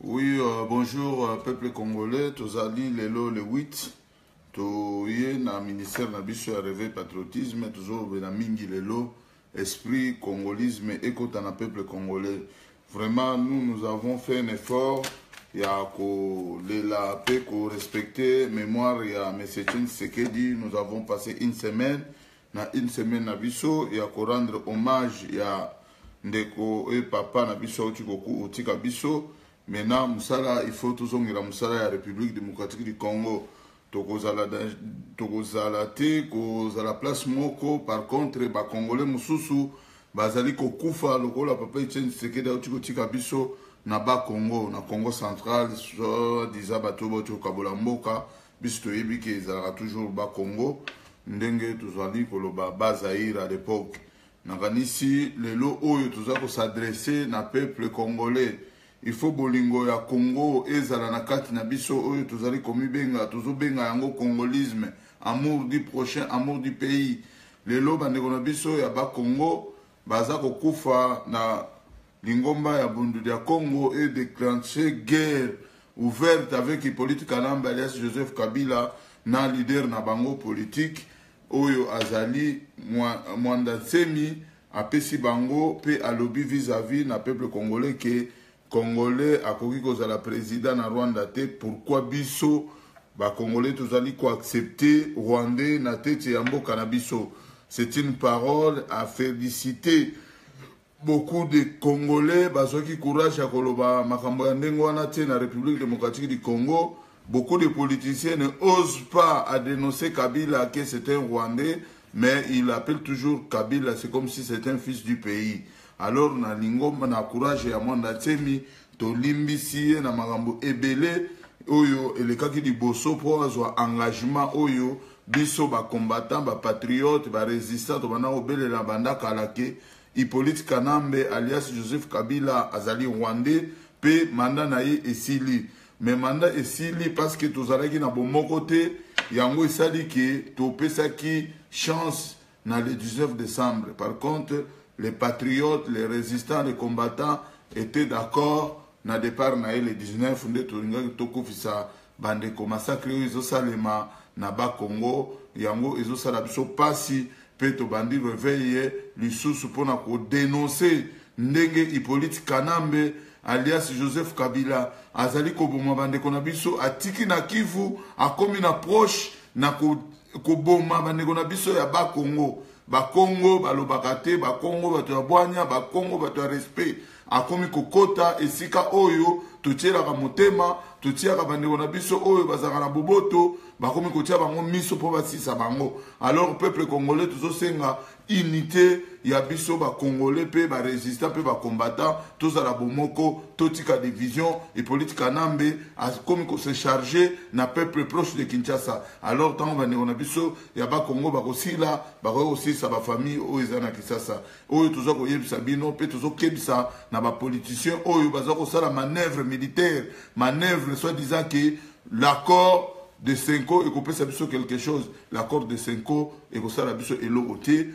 Oui, bonjour peuple congolais, tozali lelo le 8 toye na ministère na biso ya réveil patriotisme. Tozolobela mingi lelo esprit congolisme ekota na peuple congolais. Vraiment, nous, nous avons fait un effort ya kolela mpe korespecter mémoire ya M. Etienne Tshisekedi. Nous avons passé une semaine, na une semaine na biso ya korendre hommage ya ndeko oyo papa na biso auti kotika biso. Maintenant, mosala, il faut tozongela mosala ya République démocratique du Congo. Tokozala te kozala place moko. Par contre, bacongolais mosusu bazali kokufa lokola papa Etienne Tshisekedi auti kotika biso na Bakongo, na Congo central, soi-disant bato bauti kokabola mboka. Biso toyebi ke ezalaka toujours Bakongo, ndenge tozali koloba Bazaire à l'époque. Nakanisi lelo oyo toza kos'adresser na peuple congolais. Il faut bolingo ya Congo ezala na kati na biso. Oyo tozali komibenga, tozobenga yango congolisme, amour du prochain, amour du pays. Lelo bandeko na biso ya Bakongo baza kokufa na lingomba ya Bundu ya Congo e déclenché guerre ouverte avec Hippolyte Kanambe alias Joseph Kabila na leader na bango politique oyo azali Mwanda Nsemi. Apesi bango mpe alobi vis-à-vis na peuple congolais ke congolais akoki kozala président na Rwanda te. Pourquoi biso bacongolais tozali koaccepter rwandais na tete ya mboka na biso? C'est une parole à féliciter. Beaucoup de Congolais bazwaki courage ya koloba makambo ya ndenge wana te na République démocratique du Congo. Beaucoup de politiciens ne osent pas à dénoncer Kabila que c'est un Rwandais, mais il appelle toujours Kabila, c'est comme si c'était un fils du pays. Alors, na lingomba na courage ya Mwanda Nsemi, tolimbisi ye na makambo ebele oyo elekaki liboso mpo azwa engagement oyo biso bacombattant, bapatriote, barésistant tobanda kobelela banda kala ke Hippolyte Kanambe alias Joseph Kabila azali rwandais mpe mandat na ye esili. Mais mandat esili parce que tozalaki na bomoko te. Yango esali ke topesaki chance na le 19 décembre. Par contre, les patriotes, les résistants, les combattants étaient d'accord na départ na ye le 19. Nde tolingaki tokufisa bandeko. Massacre oyo ezosalema na Bakongo, yango ezosala biso mpasi mpe tobandi réveil lisusu mpona kodénoncer ndenge Hippolyte Kanambe alias Joseph Kabila azali koboma bandeko na biso. Atiki na Kivu, akomi na proche na koboma bandeko na biso ya Bakongo. Bakongo balobaka te, Bakongo bato ya bwanya, Bakongo bato ya respect. Akomi kokota esika oyo totielaka motema, totiaka bandeko na biso oyo bazalaka na boboto, bakomi kotia bango miso mpo basisa bango. Alors, peuple congolais, tozosenga unité ya biso bacongolais mpe barésistant mpe bacombattant. Tozala bomoko, totika division. Hippolyte Kanambe akomi kose charger na peuple proche de Kinshasa. Alors, ntango bandeko na biso ya Bakongo bakosila, bakoki kosilisa bafamille oyo eza na Kinshasa. Oyo toza koyebisa bino mpe tozokebisa na bapoliticien oyo baza kosala manœuvre militaire, manœuvre soi-disant ke l'accord de Cenco ekopesa biso quelque chose. L'accord de Cenco ekosala biso eloko te.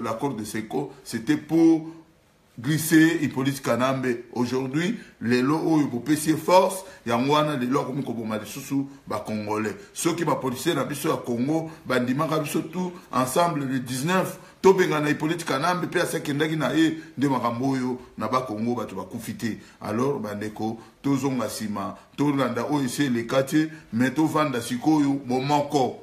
L'accord de Cenco, c'était pour glisser Hippolyte Kanambe. Aujourd'hui, lelo oyo bopesi ye force, yango wana lelo akomi koboma lisusu bacongolais. Soki bapolicier na biso ya Congo bandimaka biso tout ensemble le 19, tobengana Hippolyte Kanambe mpe asi akendaki na ye, nde makambo oyo na Bakongo bato bakufi te. Alors bandeko, tozonga nsima, tolanda oyo esi eleka te, mais tovanda sikoyo bomoko.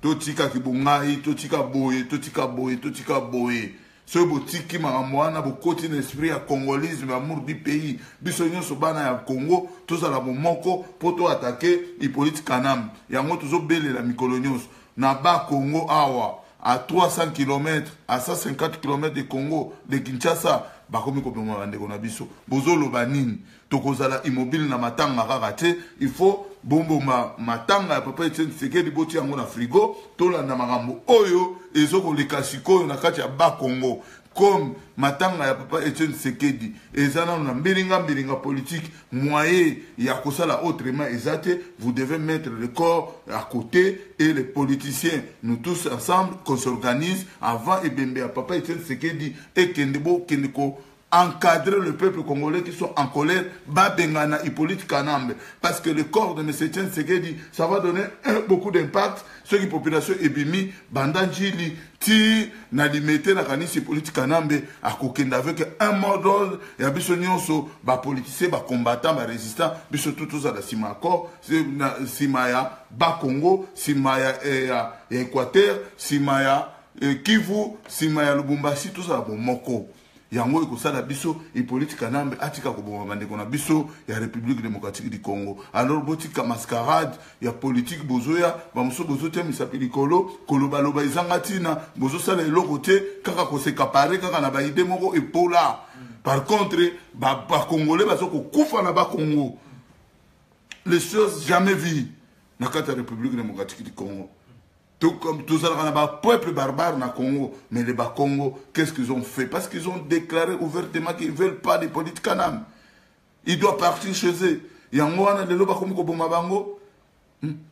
Totikaki bongai, totika boye, totika boye, totika boye. Soki botiki makambo wana, bokoti na esprit ya congolisme, amour du pays, biso nyonso bana ya Congo tozala bomoko mpo toattaquer Hippolyte Kanambe. Yango tozobelela mikolo nyonso na Bakongo awa, à 300 km, à 150 km de Congo, de Kinshasa, bakomi koboma bandeko na biso. Bozoloba nini? Tokozala immobile na matanga kaka te. Il faut bomboma matanga ya papa Etienne Tshisekedi, botia yango na frigo. Tolanda makambo oyo ezokoleka sikoyo na kati ya Bakongo. Comme matanga ya papa Etienne Tshisekedi eza nano na mbilinga mbilinga politique, moyen ya kosala autrement eza te. Vous devez mettre le corps à côté et les politiciens, nous tous ensemble, qu'on s'organise avant ebembe ya papa Etienne Tshisekedi ekende. Bokende ko encadrer le peuple congolais qui sont en colère, babengana Hippolyte Kanambe. Parce que le corps de M. Etienne Tshisekedi, ça va donner beaucoup d'impact. Soki population ebimi, banda Ndjili, ti na Limete, nakanisi Hippolyte Kanambe, akokende avec un mot d'ordre, ya biso nyonso, ba politiciens, ba combattants, ba résistants, biso tout tozala nsima accord, nsima ya Bakongo, nsima ya Équateur, nsima ya Kivu, nsima ya Lubumbashi, tozala bomoko. Yango ekosala biso Hippolyte Kanambe atika koboma bandeko na biso ya République démocratique du Congo. Alors botika mascarade ya politique, bozoya bamosusu bozotia misapi likolo, kolobaloba ezanga ntina, bozosala eloko te, kaka kos'accaparer kaka na baidées moko epola. Par contre, bacongolais baza kokufa na Bakongo, les choses jamais vues na kati ya République démocratique du Congo. Tozalaka na bapeuple barbare na Congo, mais les Bakongo, qu'est-ce qu'ils ont fait? Parce qu'ils ont déclaré ouvertement qu'ils ne veulent pas de Hippolyte Kanambe, il doit partir chez eux. Yango wana lelo bakomi koboma bango.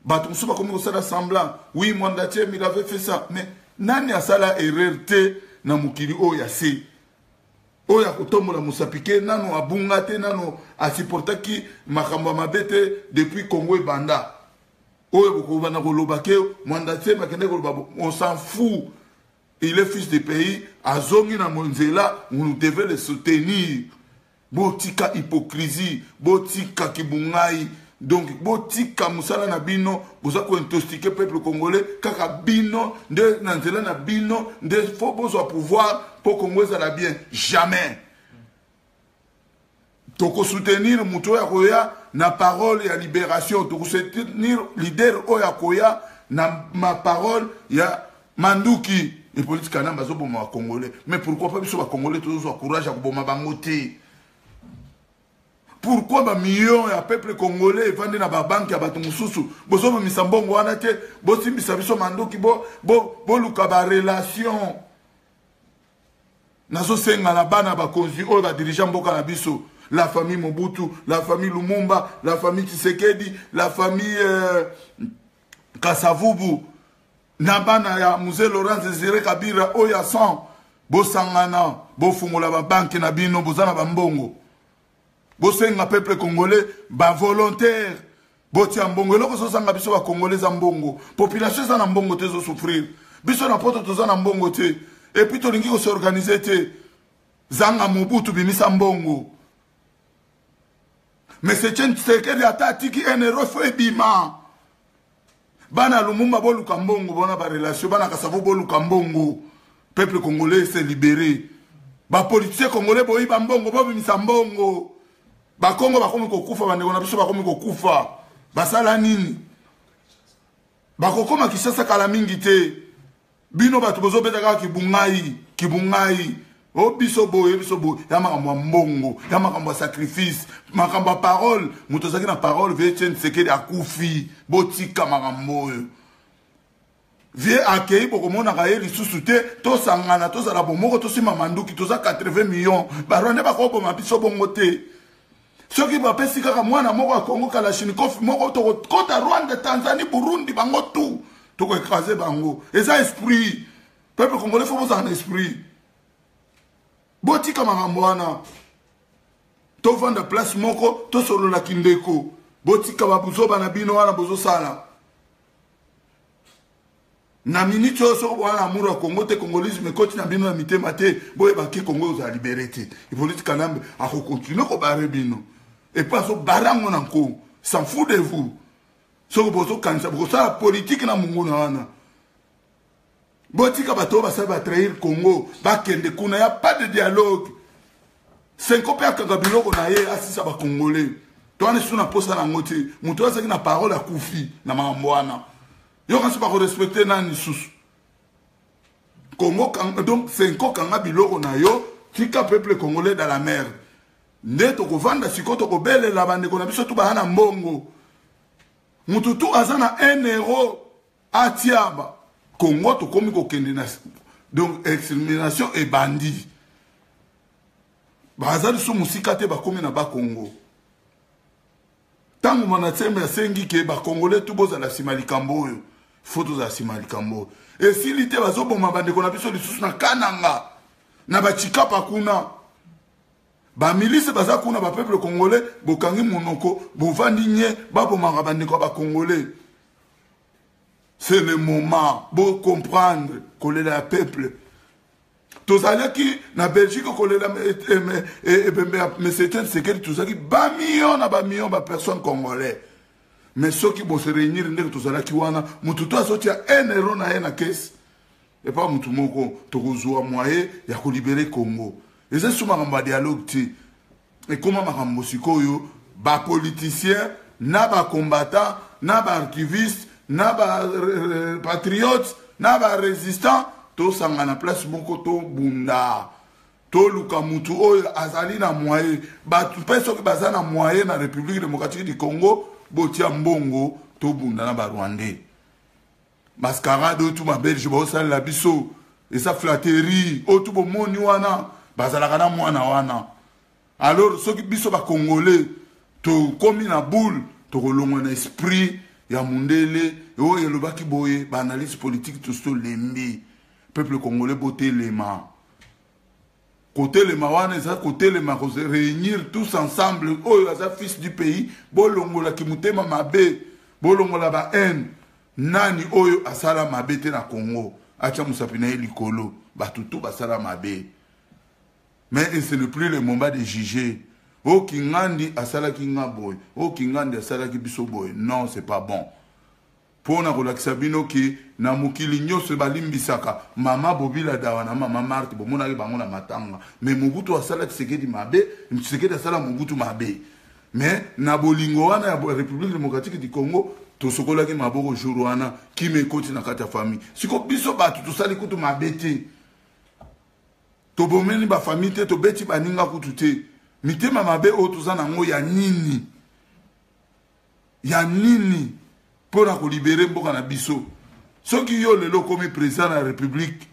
Bato mosusu bakomi kosala semblant: oui, Mwanda Nsemi, il avait fait ça. Mais nani asala erreur te na mokili oyo ya se, oyo akotombola mosapi ke nano abunga te, nano asupportaki makambo ya mabe te depuis Congo ebanda? Oyo bokobanda koloba ke Mwanda Nsemi akende koloba, on s'en fout. Il est fils de pays, azongi na nzela, nous devons le soutenir. Botika hypocrisie, botika kibungai, donc botika mosala na bino. Boza kointoxiquer peuple congolais. Kaka bino nde na nzela na bino nde faut bozwa pouvoir mpo Congo ezala bien. Jamais tokosoutenir moto oyo akoya na parole ya libération, tokosoutenir leader oyo akoya na ma parole ya manduki. Hippolyte Kanambe azoboma bacongolais, mais pourquoi pas biso bacongolais tozozwa courage ya koboma bango te? Pourquoi bamillion ya peuple congolais evandi na babanke ya bato mosusu? Bozobimisa mbongo wana te, bosimbisa biso manduki, boluka barelation. Nazosenga na bana bakonzi oyo badirigeants mboka na biso, la famille Mobutu, la famille Lumumba, la famille Tshisekedi, la famille Kasavubu, na bana ya Mzee Laurent Désiré Kabila oyo ya 100, bosangana, bofungola babanke na bino. Boza na bambongo, bosenga peuple congolais bavolontaire, botia mbongo. Eloko ezozanga biso bacongolais eza mbongo. Population eza na mbongo te, ezosouffrir. Biso na Poto toza na mbongo te, et puis tolingi kos'organiser te. Zanga Mobutu, bimisa mbongo. Mais Etienne Tshisekedi ata atiki 1 euro, faut ebima. Bana Lumumba, boluka mbongo, bona barelation. Bana Kasavu, boluka mbongo. Peuple congolais se libéré. Bapoliticien congolais, boyiba mbongo, bobimisa mbongo. Bakongo bakomi kokufa, bandeko na biso bakomi kokufa. Basala nini? Bakokóma Kinshasa kala mingi te. Bino bato bozobeta kaka kibungai kibungai, o biso boye, biso boye, ya makambo ya mbongo, ya makambo ya sacrifice, makambo ya parole. Moto azalaki na parole, vieux Etienne Tshisekedi, akufi. Botika makambo oyo. Vieux akei, bokomonaka ye lisusu te. Tosangana, tozala bomoko, tosima manduki. Toza 80 millions, barwandais bakoboma biso bongo te. Soki bapesi kaka mwana moko ya Kongo kalachnikov moko, tokokota Rwanda, Tanzanie, Burundi, bango tu tokoécraser bango. Eza esprit. Peuple congolais, faut bozala na esprit. Botika makambo wana, tovanda place moko, tosololaki ndeko. Botika babuzoba na bino wana bozosala na miniti oyo. Soki bowana amour ya Congo te, congolisme ekoti na bino na mitema te, boyebaki Congo ozala libéré te. Hippolyte Kanambe akocontinuer kobarrer bino, et puis azobarrer yango na nko, s'en fout de vous. Soki bozokanisa bokosala politike na monguna wana, botika bato oyo basali batrahir Congo, bakende kuna. Ya pas de dialogue. Cenco mpe akanga biloko na ye, asisa bacongolais. To wana esu na posa nango te. Moto oyo azalaki na parole akufi na makambo wana. Yoka so bakorespecter nani lisusu? Congo, donc Cenco, kanga biloko na yo, tika peuple congolais dans la merde. Nde tokovanda sikoyo, tokobelela bandeko na biso tu baya na mbongo. Mutu tu aza na 1 euro, atiaba Congo. Tokomi kokende na, donc extermination ebandi. Baza lisusu mosika te, bakomi na Bakongo. Ntango Mwanda Nsemi asengi ke bacongolais tu bozala nsima likambo oyo, faut tozala nsima likambo oyo. Esili te, bazoboma bandeko na biso lisusu na Kananga, na baChikapa kuna. Bamilise baza kuna, bapeuple congolais bokangi monoko, bovandi nye, babomaka bandeko ya bacongolais. C'est le moment bocomprendre kolela ya peuple. Tozalaki na Belgique kolela ebembe ya monsieur Etienne Tshisekedi, tozalaki bamillion na bamillion bapersonne congolais. Mais soki bose réunir ndenge tozalaki wana, motu to azotia 1 euro na ye na kese epa motu moko, tokozwa moyen ya kolibere Congo. Eza su makambo ya dialogue te, ekóma makambo sikoyo bapoliticien na bacombattant na baarchiviste na bapatriote na barésistant tosangana place moko, tobunda, toluka mutu oyo azali na moyen. Bato mpe soki baza na moyen na République démocratique du Congo, botia mbongo, tobunda na Barwandais. Mascarade oyo tu Babelge baosalela biso eza flatterie. Oyo tu bomoni wana, bazalaka na mwana wana. Alors soki biso Bacongolais tokomi na boule, tokolongwa na esprit ya mundele oyo elobaki boye, baanalyse politique. Tosi tolembi. Peuple congolais, botelema. Kotelema wana eza kotelema réunir tous ensemble. Oyo aza fils du pays, bolongolaki motema mabe, bolongola ba haine. Nani oyo asala mabe te na Congo? Atya mosapi na ye likolo. Bato tu basala mabe, mais ce n'est plus le moment de juger. Oyo Kingandi asalaki nga boye, oyo Kingandi asalaki biso boye, non, c'est pas bon. Mpo na kolakisa bino ke na mokili nyonso balimbisaka. Mama Bobila Dawa na mama Marte, bomonaki bango na matanga. Mais Mobutu asala Tshisekedi mabe, Tshisekedi asala Mobutu mabe, mais na bolingo wana ya République démocratique du Congo, tosokolaki maboko jour wana, kima ekoti na kati ya famille. Siko biso bato tosali kutu mabe te, tobomeli bafamille te, tobeti baninga kutu te, mitema mabe oyo toza nango ya nini? Ya nini? Mpo na kolibere mboka na biso. Soki yo lelo okomi président na république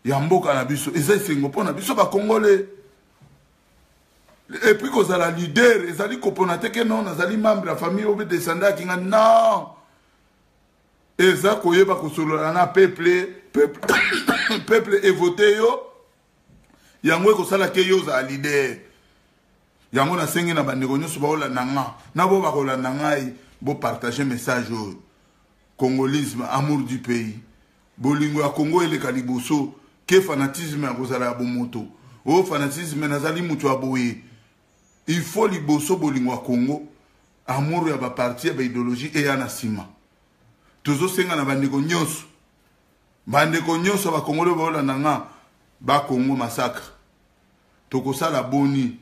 ya mboka na biso, eza esengo mpo na biso Bacongolais. Et puis kozala leader ezali kopona te ke non, nazali membre ya famille oyo descendant ya Kinga. Non, eza koyeba kosolola na peuple. Peuple evote yo, yango ekosala ke yo ozala leader. Yango nasengi na bandeko nyonso baolanda nga na bo bakolanda ngai, bopartage message oyo. Congolisme, amour du pays, bolingo ya Congo eleka liboso ke fanatisme ya kozala ya bomoto oyo fanatisme nazali moto ya boye. Il faut liboso bolingo ya Congo, amour ya baparti ya baidéologie eya na nsima. Tozosenga na bandeko nyonso, bandeko nyonso Bakongolo baolanda nga, Bakongo massacre tokosala boni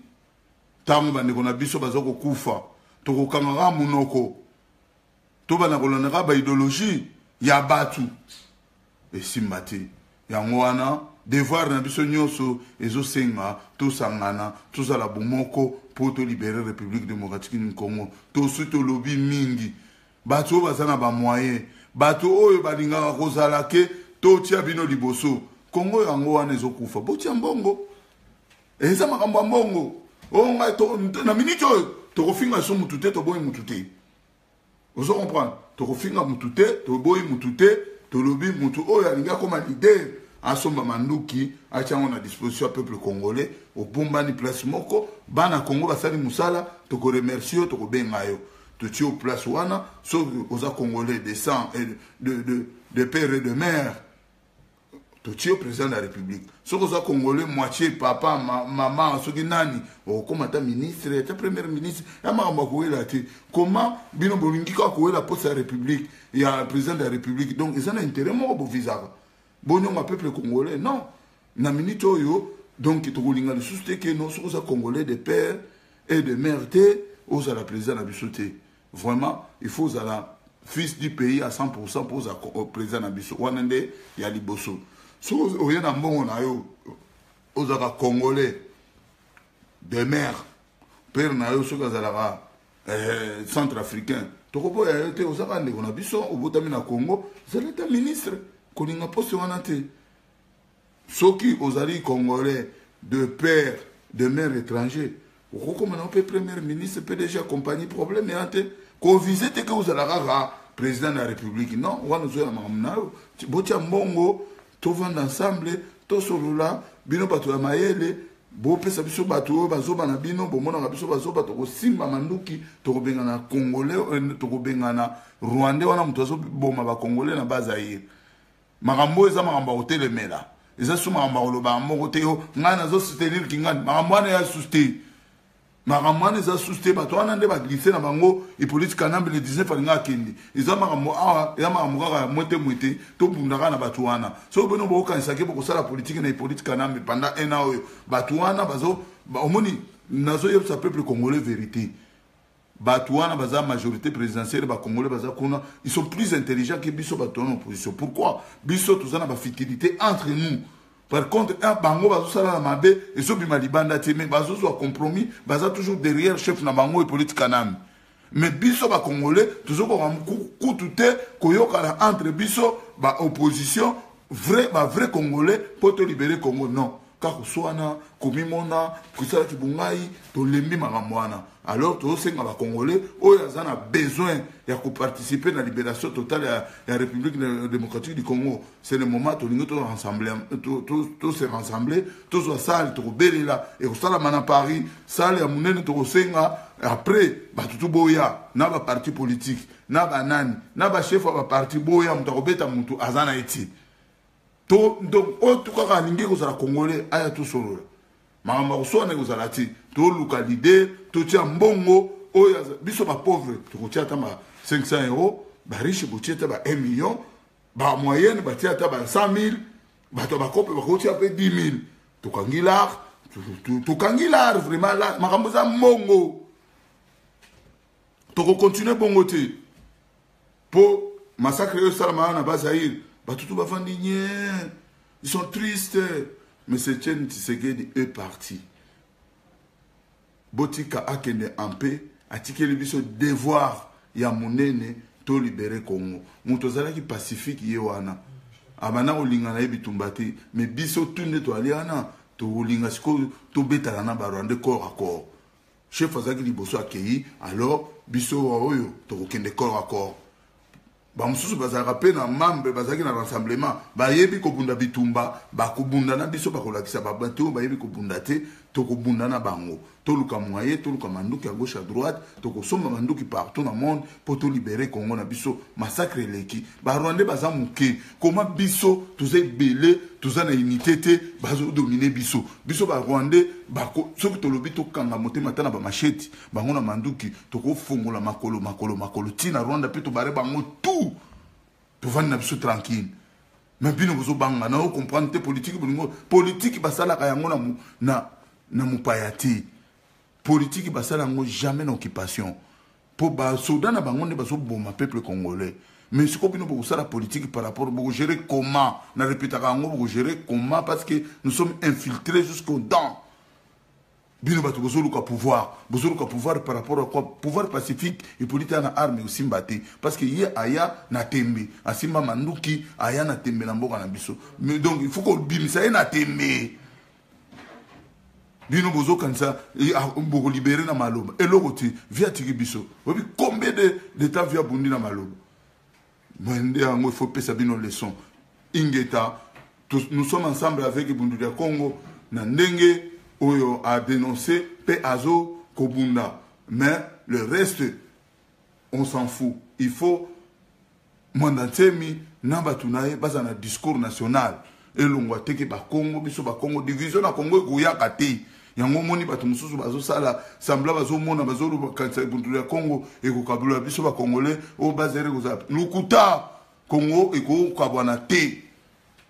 ntango bandeko na biso baza kokufa? Tokokangaka monoko, tobanda kolandaka baidéologie ya bato, esimba te. Yango wana devoir na biso nyonso ezosenga tosangana, tozala bomoko mpo tolibere République démocratique du Congo. Tosi tolobi mingi, bato oyo baza na bamoyen, bato oyo balingaka kozala ke totia bino liboso. Kongo yango wana ezokufa, botia mbongo. Eza makambo ya mbongo oyo ngai na miniti oyo tokofinga so mutu te, toboyi mutu te. Ozo comprendre? Tokofinga mutu te, toboyi mutu te. Tolobi mutu oyo alingi akoma leader, asomba manduki, atia yango na disposition ya peuple congolais. Obombani place moko, bana Congo basali mosala, tokoremercie yo, tokobenga yo, totie yo place wana. Soki oza Congolais de sang et de père et de mère, totie yo président de la République. Soki oza Congolais moitié papa, mama, soki nani, okokóma ata ministre, ata premier ministre. Ya makambo ya kowela te. Comment bino bolingi kaka kowela poste ya république, ya président de la République? Donc eza na intérêt moko bovisaka bonyonga peuple congolais. Non, na minute oyo donc tokolinga lisusu te ke non, soki oza Congolais de père et de mère te, ozala président na biso te. Vraiment, il faut ozala fils du pays à 100% mpo ozala président na biso. Wana nde ya liboso. Soki oye na mbongo na yo, ozalaka Congolais de mère, père na yo soki azalaka centre africain, tokoboya yo te. Ozaka ndeko na biso, obotami na Congo, ozali ata ministre, kolinga poste wana te. Soki ozali Congolais de père, de mère étranger, okokoma na mpe premier ministre, PDG ya compagnie, problème ya te. Kovise te ke ozala kaka président de la République. Non, wana ozoya makambo na yo. Botia mbongo, tovanda ensemble, tosolola. Bino bato ya mayele. Bopesa biso bato oyo bazoba na bino, bomonaka biso bazoba, tokosimba manduki, tokobengana Congolais, euh, tokobengana Rwandais wana moto azoboma ba Congolais na Bas-Zaïre. Makambo oyo eza makambo ya kotelemela, eza su makambo ya koloba moko te. Yo ngai nazo soutenir Kingani, makambo wana ya susu te, makambo wana eza susu te. Bato wana nde baglise na bango. Hippolyte Kanambe le 19 alinga akende, eza makambo awa, eza makambo kaka ya mwete mwete. Tobundaka na bato wana. Soki bino bokokanisaki bokosala politike na Hippolyte Kanambe pendant un an oyo, bato wana bazo omoni, nazoyebisa peuple congolais vérité, bato wana baza majorité présidentielle, bacongolais baza kuna, ils sont plus intelligents que biso bato wana opposition. Pourquoi? Biso toza na bafutilité entre nous. Par contre, bango bazosala na mabe, ezobima libanda te, mais bazozwa compromis, baza toujours derrière chef na bango Hippolyte Kanambe. Mais biso bacongolais tozokoka kutu te koyokana entre biso baopposition vrai, bavrai congolais, mpo tolibere Congo. Non, kaka koswana, komimona, kosalaki bongai, tolembi makambo wana. Alors tozosenga bacongolais oyo aza na besoin ya koparticiper na libération totale ya République démocratique du Congo, c'est le moment. Tolingi to se rassembler, tozwa salle, tokobelela, ekosalama na Paris, salle ya monene. Tokosenga après bato tu boya, na baparti politique, na banani, na bachef ya baparti boya. Moto akobeta motu aza na ye ti to. Donc oyo tu kaka alingi kozala congolais, aya tosolola. Makambo ya koswana ekozala te. Toluka leader, totia mbongo oyo biso bapauvre tokotia ata ba 500 euros, bariche botie ata ba 1 million, bamoyenne batie ata ba 100 000, bato ya bakope bakotia mpe 10 000. Tokangi lar, tokangi lar vraiment lar. Makambo eza mbongo, tokokontinue bongo te, mpo massacre oyo esalama na Bazaire, bato tu bafandi nye, ils sont tristes. Mais Etienne Tshisekedi est parti, botika akende en paix. Atikeli biso devoir ya monene, tolibere Congo. Moto azalaki pacifique ye wana, abanda kolinga na ye bitumba te. Mais biso tu nde toali wana, tokolinga sikoyo tobetana na barwandais corps à corps. Chef azalaki liboso, akei, alors biso oyo tokokende corps à corps. Bamosusu bazalaka mpe na membre, bazalaki na rassemblement, bayebi kobunda bitumba, bakobunda na biso, bakolakisa bato oyo bayebi kobunda te. Tokobunda na bango, toluka moyen, toluka manduki ya gauche à droite, tokosomba manduki partout na monde mpo tolibere Congo na biso. Massacre eleki, barwandais baza moke, koma biso toza ebele, toza na unité te, bazodomine biso. Biso barwandais, soki tolobi tokanga motema ata na bamasheti, bango na manduki, tokofongola makolo, makolo, makolo ntina Rwanda mpe tobare bango tout, tovandi na biso tranquille. Mais bino bozobanga na ocomprendre te politike. Bolingo politike basalaka yango na mopaya te. Politike basala yango jamais na occupation, mpo basoda na bango nde bazoboma peuple congolais. Mais sikoyo bino bokosala politique par rapport, bokogérer comment? Na répétaka yango, bokogérer comment? Parce que nous sommes infiltrés jusqu'aux dents. Bino bato bozoluka pouvoir, bozoluka pouvoir par rapport à quoi? Pouvoir pacifique, Hippolyte na arme osimba te, parce que ye aya na tembe, asimba manduki, aya na tembe na mboka na biso. Mais donc il faut kobimisa ye na tembe. Bino bozokanisa bokolibere na maloba, eloko te. Vieux atiki biso, oyebi combien de temps vieux abundi na maloba? Nde yango il faut pesa bino leçon. Ingeta, nous sommes ensemble avec Bundu ya Congo na ndenge oyo adénoncé mpe azo kobunda, mais le reste on s'en fout. Il faut Mwanda Nsemi na bato na ye baza na discours national elongwa teke bakongo, biso bakongo, division na Kongo ekoyaka te. Yango omoni bato mosusu bazosala semblant, bazomona, bazolukanisa Bundu ya Kongo ekokabula biso bacongolais oyo bazere kozala lukuta. Kongo ekokabwana te,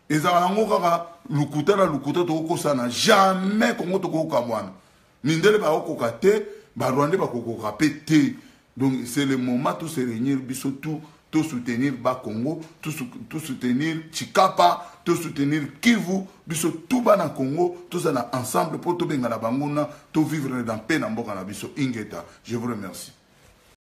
ezalaka yango kaka lukuta na lukuta. Tokokosana jamais, Kongo tokokabwana. Mindele bakokoka te, barwandais bakokoka mpe te. Donc c'est le moment to se réunir biso tout, to soutenir Bakongo, to soutenir Chikapa, to soutenir Kivu. Biso tout bana Congo tozala ensemble mpo tobengana bango na tovivre dans paix na mboka na biso. Ingeta, je vous remercie.